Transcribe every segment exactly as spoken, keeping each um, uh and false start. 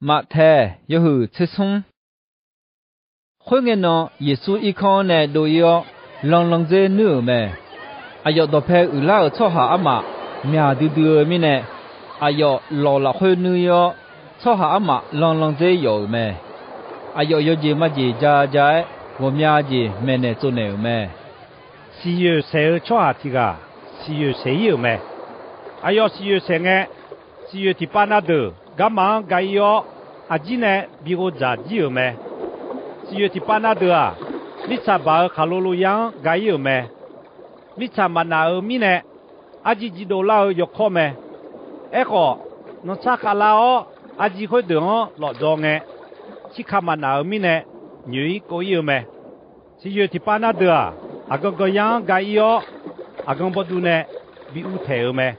Maqtaeq yawhuiq tser smr. Khoerngae nan, Yeqsur irkanr-anr nae dov-ir-awr, lan landzer nuir-euq mae. Aqyawf dawqpae uiqlar-euq tsawrhaq armaf myaq duidui-eu mirnae, aqyawf lawq lafkhoer nuir-ir-awr, tsawrhaq armaf lan landzer yawf-euq mae. Aqyawf yawjeq majeq ja ja-aer, ghawqmya jeq maeqnaeq tsovnaeq-euq mae. Siqyoeq saeq-eu tsawrhaq tiq ghaq siqyoeq saeq-ir-euq mae. Aqyawf siqyoeq saeq ngae, siqyoeq tiqpav na deuq garma-anr ga-ir-awr, aqjir nae bi ghov dzaq jir-euq mae. Siqyoeq tiqpav na deuq-aq, mirtsaq baq-eu khaqlo lo yar-anr ga-ir-euq mae. Mirtsaq maqnaf-euq mirnae, arjir jir dovlar-eu yawkawr mae. Aerkhawf, nantsar khavlar-awr, arjir khoerdeuq-anr lawfdzaw ngae, tsirka maqnaf-euq mirnae, nyoeq-ir kov-ir-eu mae. Siqyoeq tiqpav na deuq-aq, aqgan gan yar-anr ga-ir-awr, aqgan bawduv nae bi uvtaeq-euq mae.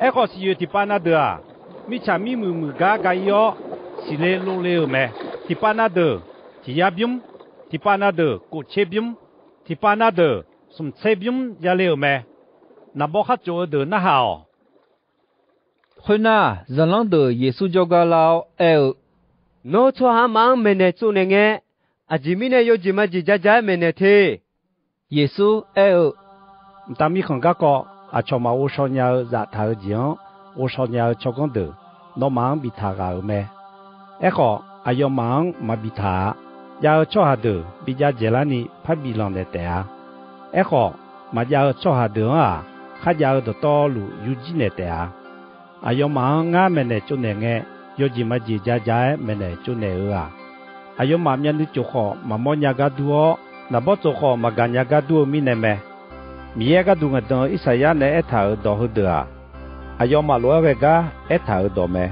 Aerkhawf, siqyoeq tiqpav na deuq-aq, mirtsaq mirmuiq muiq gar ga-ir-awr, siqle lovle-euq mae. Tiqpav na deuq tiq yar bymr, tiqpav na deuq kof tser bymr, tiqpav na deuq smq tser bymr yale-euq mae. Naqbawr khar tsof-eu deuq narhaq-awq. Khoernar, zaqlanr deuq Yeqsur jawrgar lar-awr aer-eu, Nawr tsawrhaq armaf-anr maeqnaeq tsovnaeq ngae, aqjeq mirnae yawjeq majeq ja ja-aer maeqnaeq te. Yeqsur aer-eu, Mqtav Mirkhanq garkawv aqcawq maqghovshaw nya-eu zaftaq-eu jeq-anr ghovshaw nya-eu tsawrganr deuq, nawmaf-anr biftaq ghaq-euq mae. Aerkhawf, aqyawfmaf-anr maqbi taq-a. Jav-eu tsawrhaq deuq bi jav dzaeqlar ni parbi lanqnaeq taef-a. Aerkhawf, maqjav-eu tsawrhaq deuq-anr-aq, kharjav-eu dawqtawvluf yurjir naeq taef-a. Aqyawfmaf-anr ngar maeqnaeq tsovnaeq ngae, yawjeq majeq ja ja-aer maeqnaeq tsovnaeq-eu-aq, aqyawfmaf myavnuiv tsof khawf maqmawr nya gar dur-awr, naqbawr tsof khawf maqgaq nya gar dur-eu mirnae mae. Miqyaer gharduq ngaeqdan-eu Irsaqyar nae aertaq-euq dawq heudeuq-aq, aqyawfmaf lof-aer ghae gar aertaq-euq dawq mae.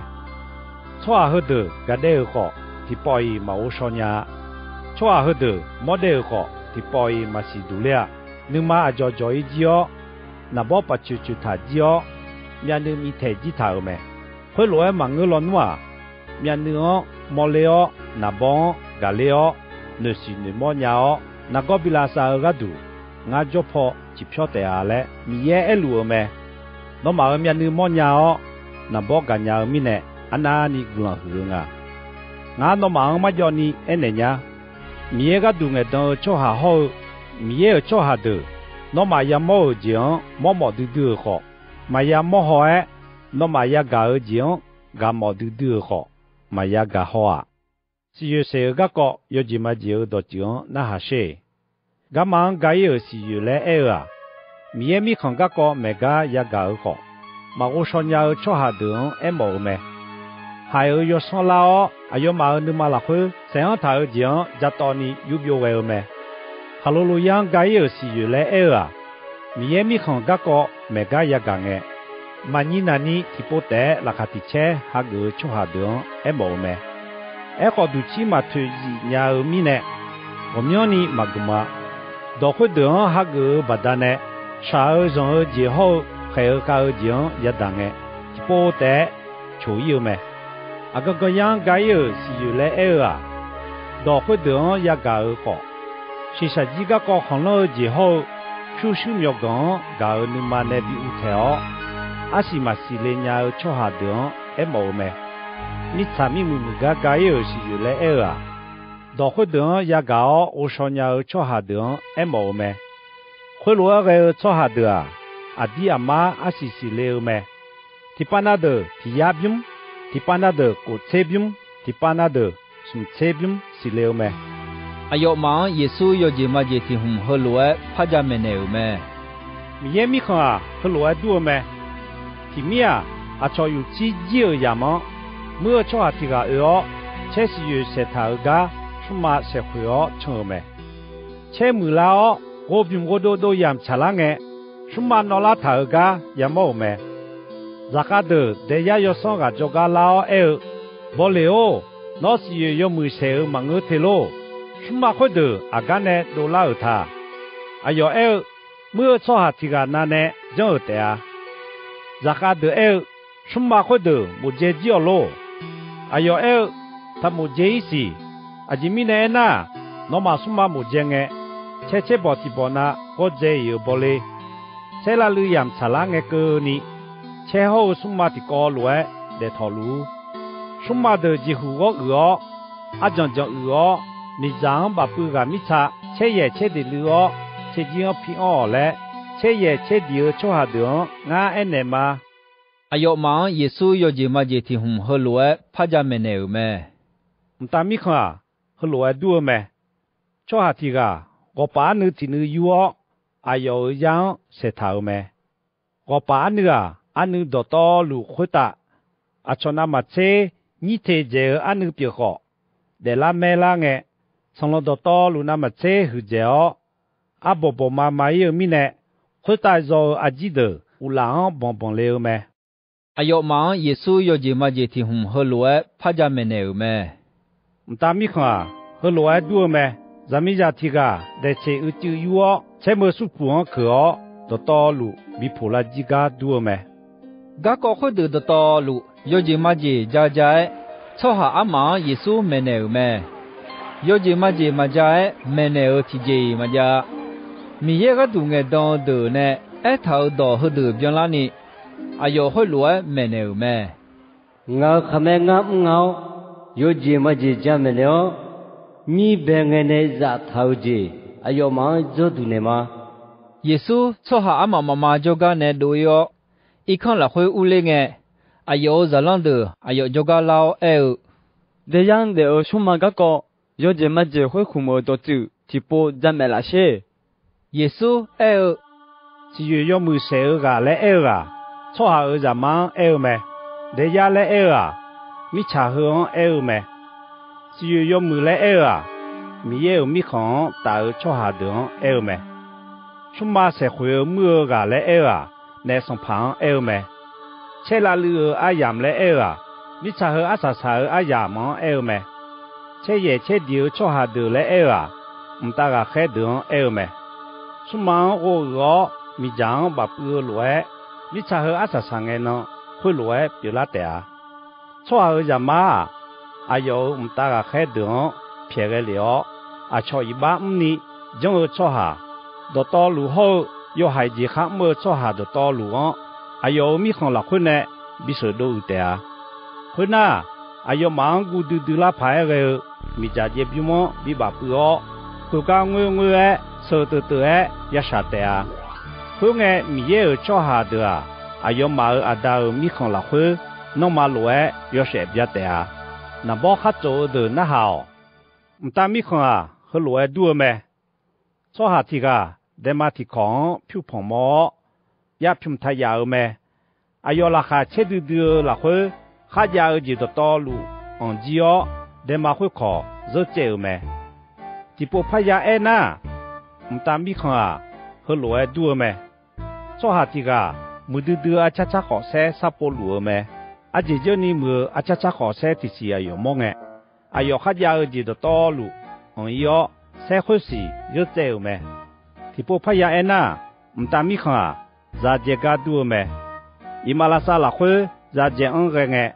Tsawrhaq heudeuq gaqdaev-euq khawf, tiqpawf-iq maqghovshaw nya-a. Tsawrhaq heudeuq mawrdaev-euq khawf, tiqpawf-iq maqsiq duq ler-a. Nuima aqjawq jawq-ir jir-awr, naqbawr paqcoeq coeqtaq jir-awr, myavnuiv mivtaeq jir taq-euq mae. Khoerlof-aer maqngeur lawnmr-aq, myavnuiv-anr mawrler-awr, naqbawr-anr gaqler-awr, noeqsiq noeqmawr nya-awr, nargawr bi lavsav-eu gharduq, ngar jawr paw ciqpyawr taef-a laer Miqyaer aerluf-euq mae. Nawmaf-euq myavnuiv mawrnya-awr, naqbawr gaqnya-eu mirnae, arnavni guiqlanq huiq-eu nga. Ngar nawmaf-anr marjawv ni aernaeq nya. Miqyaer gharduq ngaeqdan-eu tsawrhaq hawr-eu, Miqyaer-euq tsawrhaq deuq, nawmaf yamawr-euq jeq-anr mawrmawf duidui-euq khawf, maqya mawr haw-aer, nawmaf yagaq-eu jeq-anr gaqmawf duidui-euq khawf, maqya gaq haw-aq. Siqyoeq saeq-eu garkawv yawjeq majeq-eu dawqtsuif-anr narhaq sher. Garma-anr ga-ir-euq siqyoeq laer aer-eu-aq, Miqyaer Mirkhanq garkawv maeq gar yagaq-eu khawf, maqghovshaw nya-eu tsawrhaq deuq-anr aermawf-eu mae. Haiq-euq yawsanr lar-awr, aqyawfmaf-euq nuima lafkhoer saeq-anr taq-eu jeq-anr ja tawv ni yur byov ghae-eu mae. Khaqlo lo yar-anr ga-ir-euq siqyoeq laer aer-eu-aq, Miqyaer Mirkhanq garkawv maeq gar yagaq ngae, maqnyir naqnyir tiqpov taef-aer laqkhaq tiq caer hageuf-eu tsawrhaq deuq-anr aermawf-eu mae. Aerkhawf, duqcir maqtoeq zif nya-eu mirnae, ghawqmyanrni maqgmq-a. Dawq khoerdeuq-anr hageuf-eu baqdanae, shaq-eu zanq-eu jeq hawr-eu khaeq-eu khav-eu jeq-anr yadaq ngae, tiqpov taef-aer coq-ir-eu mae. Aqgan gan yar-anr ga-ir-euq siqyoeq laer aer-eu-aq, dawq khoerdeuq-anr yagaq-euq khawf, shiqshaq jir garkawv khanqlanr-eu jeq hawr-eu, pyurshuir myawqganq-anr gaq-euq nuima nae bi uvtaeq-awr, arsiq maqsiq le nya-eu tsawrhaq deuq-anr aermawf-eu mae. Mirtsaq mirmuiq muiq gar ga-ir-euq siqyoeq laer aer-eu-aq, dawq khoerdeuq-anr yagaq-awr ghovshaw nya-eu tsawrhaq deuq-anr aermawf-eu mae. Khoerlof-aer ghae-eu tsawrhaq deuq-aq, aqdir aqmar arsiq siqle-eu mae. Tiqpav na deuq tiq yar bymr, tiqpav na deuq kof tser bymr, tiqpav na deuq smq tser bymr siqle-eu mae. Aqyawfmaf-anr Yeqsur yawjeq majeq tiq hmq heulof-aer par jamaeq naeq-euq mae. Miqyaer Mirkhanq-aq, heulof-aer dur-eu mae. Tiq mir-aq, aqcawq yufcir jir-euq yamq-anr, muir-eu tsawrhaq tiq ghaq oe-awr, caer siqyoeq saeqtaq-euq gar smrma saeqkhoeq-awr can-euq mae. Caer muiqlar-awr, ghovbymq ghovdov dov yamq tsaqlar ngae, smrma nawvlar taq-euq gar yamawr-euq mae. Zaqkhav deuq daeyar yawsanr ghaq jawrgar lar-awr aer-eu, Bawleq-or, nawr siqyoeq yawmuiq saeq-euq maqngeur te lor. Smrma khoerdeuq aqgar nae dovlar-euq ta. Aqyawf aer-eu, Muir-eu tsawrhaq tiq ghaq na nae janr-euq taef-a. Zaqkhav deuq aer-eu, Smrma khoerdeuq mof dzae jir-awq lor. Aqyawf aer-eu, Taqmof dzae-ir siq. Aqjeq mirnae aernar, nawmaf smrma mof dzae ngae, caer caer bawq tiq bawq na gawr dzae-iq-euq bawle. Caer lavluiv yamq tsaqlar ngae keuvni, caer hawr-eu smrma tiqkawv lof-aer daef tawq luf-ur. Smrma deuq jeqhuq ghawr uiq-awr, arjanq janq uiq-awr, miqdzaq-anr bafpuiv ghaq mirtsa caer yaeq caer diq luiv-awr, caerjir-anr pi anr-awq laer, caer yaeq caer diq-eu tsawrhaq deuq-anr ngar aernaeq ma. Aqyawfmaf-anr Yeqsur yawjeq majeq tiq hmq heulof-aer par jamaeq naeq-euq mae. Mqtav Mirkhanq-aq, heulof-aer dur-eu mae. Tsawrhaq tiq ghaq ghawqpaf arnuiv tiq nuiv yur-awr, aqyawf-euq yar-anr saeqtaq-euq mae. Ghawqpaf arnuiv-aq, arnuiv dawqtawvluf khoertav aqcawq navmaqtser nyir te dzaeq-eu arnuiv pyeuf khawf, daeflar maerlar ngae, sanqlanq dawqtawvluf navmaqtser huiqdzaeq-awr, arbawq bawqma ma-ir-eu mirnae, khoertav zaw-eu arjir deuq uqlaf-anr banq banq le-eu mae. Aqyawfmaf-anr Yeqsur yawjeq majeq tiq hmq heulof-aer par jamaeq naeq-euq mae. Mqtav Mirkhanq-aq, heulof-aer dur-eu mae. Zaqmiqzaq tiq ghaq daeqtseq uicuiv yur-awr, tsaermeu surpuq-anr keuq-awr, dawqtawvluf bi poq lar jir gar dur-eu mae. Garkawv khoerdeuq dawqtawvluf yawjeq majeq ja ja-aer, tsawrhaq armaf-anr Yeqsur maeqnaeq-euq mae. Yawjeq majeq maqja-aer maeqnaeq-euq tiqjeq-iq maqjav-a. Miqyaer gharduq ngaeqdan-eu deuq nae aertaq-euq dawq heudeuq byanlarni, aqyawf khoerlof-aer maeqnaeq-euq mae. Ngaq-euq khaqmae ngar mr nga-awr, yawjeq majeq jamaeq naeq-awr, mir bae ngae nae zaftaq-euq jeq aqyawfmaf-anr dzawrduq naeq ma. Yeqsur tsawrhaq armaf mafma jawrgar nae dov-ir-awr, irkanr lafkhoer urler ngae, aqyawf-euq zaqlanr deuq aqyawf jawrgar lar-awr aer-eu, Daeyar-anr daef-eu smrma garkawv yawjeq majeq khoerkhmq-euq dawqtsuif tiqpov jamaeq laf sher. Yeqsur aer-eu, Siqyoeq yawmuiq saef-eu ghaq laer aer-eu-aq, Tsawrhaq-euq Zaqmar-anr aer-eu mae. Daeyar laer aer-eu-aq, mirtsaq heu-anr aer-eu mae. Siqyoeq yawmuiq laer aer-eu-aq, Miqyaer-euq Mirkhanq-anr taf-eu tsawrhaq deuq-anr aer-eu mae. Smrma saeqkhoeq-eu muir-eu ghaq laer aer-eu-aq, naef sanqpaq-anr aer-eu mae. Caer lavluiv-eu aryamq laer aer-eu-aq, mirtsaq heu arsaq saq-eu aryamq-anr aer-eu mae. Caer yaeq caer diq-eu tsawrhaq deuq laer aer-eu-aq, mqtav ghaqkhaer deuq-anr aer-eu mae. Smrma-anr ghov-euq-awr, miqdzaq-anr bafpuiv-eu lof-aer, mirtsaq heu arsaq saq ngae nan, khoerlof-aer pyeuflar taef-a. Tsawrhaq-euq Zaqmar-aq, aqyawf-euq mqtav ghaqkhaer deuq-anr pyaeq ghae lef-awr, aqcawq iq bar mrni janr-eu tsawrhaq, dawqtawvluf hawr-eu yawhaiq jeq khar mr-eu tsawrhaq dawqtawvluf-anr, aqyawf-euq mirkhanq lafkhoer nae bisheuq dov uiq taef-a. Khoernar, aqyawfmaf-anr guv duidui lar paq-aer ghae-eu miqdzaq jaev bymr-anr bi bafpuiv-awr, khoergar ngoerngoer-aer seuq teuv teuv-aer ya shaq taef-a. Khoerngae, Miqyaer-euq tsawrhaq deuq-aq, aqyawfmaf-euq Aqda-euq mirkhanq lafkhoer nanrma lof-aer yawshaef bya taef-a. Naqbawr khar tsof-eu deuq narhaq-awq. Mqtav Mirkhanq-aq, heulof-aer dur-eu mae. Tsawrhaq tiq ghaq daema tiq kawq-anr pyur panq mawr-awr, jav pymq taq yaf-euq mae. Aqyawf laqkhaq caer duidui-eu lafkhoer, kharjav-eu jeq dawqtawvluf anq jir-awr, daema khoerkawq zeur tsaev-euq mae. Tiqpov parya aernar, Mqtav Mirkhanq-aq, heulof-aer dur-eu mae. Tsawrhaq tiq ghaq muiqdui dui-eu arcar tsarkhawf saer sharpov luf-eu mae. Arjeq dzeur ni muiq-eu arcar tsarkhawf saer tiqsiq aqyawf mawr ngae, aqyawf kharjav-eu jeq dawqtawvluf anq-ir-awr, saer khoersiq zeur tsaev-euq mae. Tiqpov parya aernar, Mqtav Mirkhanq-aq, zaq dzaeq gar dur-eu mae. Iqmalavshav lafkhoer zaq dzaeq anr ghae ngae,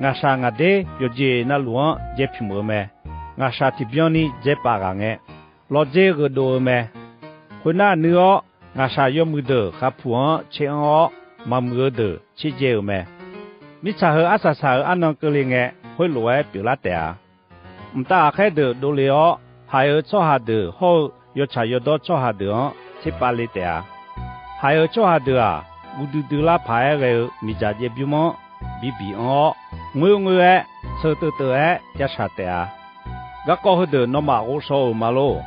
ngaqshaq ngaqder yawqjeq navluf-anr dzae pymq-euq mae. Ngaqshaq tiqbyan ni dzae paf ghaq ngae, lawdzer gheufdov-eu mae. Khoernar, nuir-awr ngaqshaq yawmuiq deuq khaqpuq-anr caer anr-awr, maqmuiq-eu deuq caer dzae-euq mae. Mirtsaq heu arsaq saq-euq arnan keuvle ngae, khoerlof-aer pyeuflar taef-a. Mqtav ghaqkhaer deuq dovle-awr, haiq-eu tsawrhaq deuq hawr-eu yawtsaq yawdawr tsawrhaq deuq-anr tserpav le taef-a. Haiq-eu tsawrhaq deuq-aq, guv duidui lar paq-aer ghae-eu miqdzaq jaev bymr-anr bibiq anr-awr, ngoer ngoer-aer seuq teuv teuv-aer ya shaq taef-a. Garkawv heudeuq nawmaf ghovshaw-euq ma lor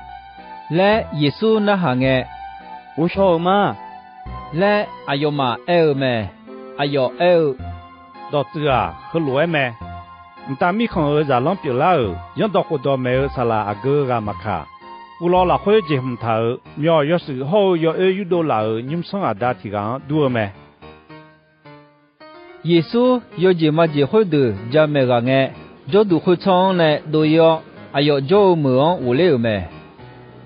laer Yeqsur narhaq ngae, Ghovshaw-euq ma laer aqyawfmaf aer-eu mae. Aqyawf aer-eu, Dawqtsuif-aq, heulof-aer mae. Mqtav Mirkhanq-euq zaqlanr pyeuflar-euq Zanrdawq khofdawq maeq-eu saqlaq aqgeu ghaq maqkaq, uvlanr lafkhoer jeqhmq taq-euq myawq yawshuif hawr-eu yawoer yurdov laf-euq nymrsanr aqda tiq ghaq-anr dur-eu mae. Yeqsur yawjeq majeq khoerdeuq jamaeq ghaq ngae, jawrduq khoertsanr-anr nae dov-ir-awr, aqyawf jawr-eu meuq-anr ghofler-euq mae.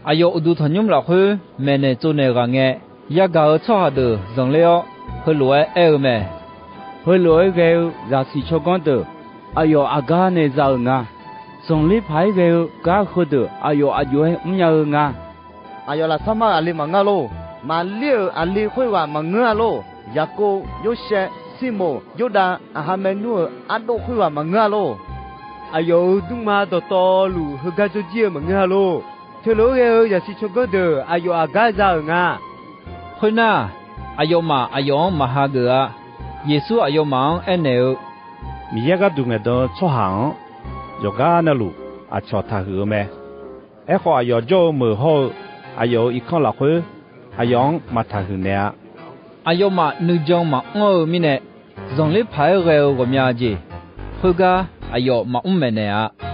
Aqyawf uqduq tanqnymr lafkhoer maeqnaeq tsovnaeq ghaq ngae, yagaq-euq tsawrhaq deuq zanqler-awr, heulof-aer aer-eu mae. Heulof-aer ghae-eu zaqsiq tsawrganr deuq, aqyawf aqgar nae za-euq nga. Zanqler paq-aer ghae-eu gar heudeuq aqyawf aq jov-aer mrnya-eu nga. Aqyawf lafsar mar-euq aqli maqngeur-a lor. Maqlir-euq aqli khoerghaq maqngeur-a lor. Yaqkov, Yorsaev, Sirmoq, Yordav aqha maernmr-euq ardov khoerghaq maqngeur-a lor. Aqyawf-euq dmrma dawqtawvluf heugar jawrjir-eu maqngeur-a lor. Teulof-aer ghae-eu zaqsiq tsawrganr deuq aqyawf aqgar za-euq nga. Khoernar, aqyawfmaf aqyawf-anr maq hageuf-a. Yeqsur aqyawfmaf-anr aernaeq-eu, Miqyaer gharduq ngaeqdan-eu tsawrhaq-anr, yawqgar navluf aqcawq taqhuiq-eu mae. Aerkhawf, aqyawf jawr-eu meuq hawr-eu aqyawf-euq irkanr lafkhoer, aqyawf-anr maq taqhuiq naeq-a. Aqyawfmaf nuijan maqanr-eu mirnae, zanqler paq-aer ghae-eu ghawqmya jeq, khoergar aqyawf maqmr maeqnaeq-a.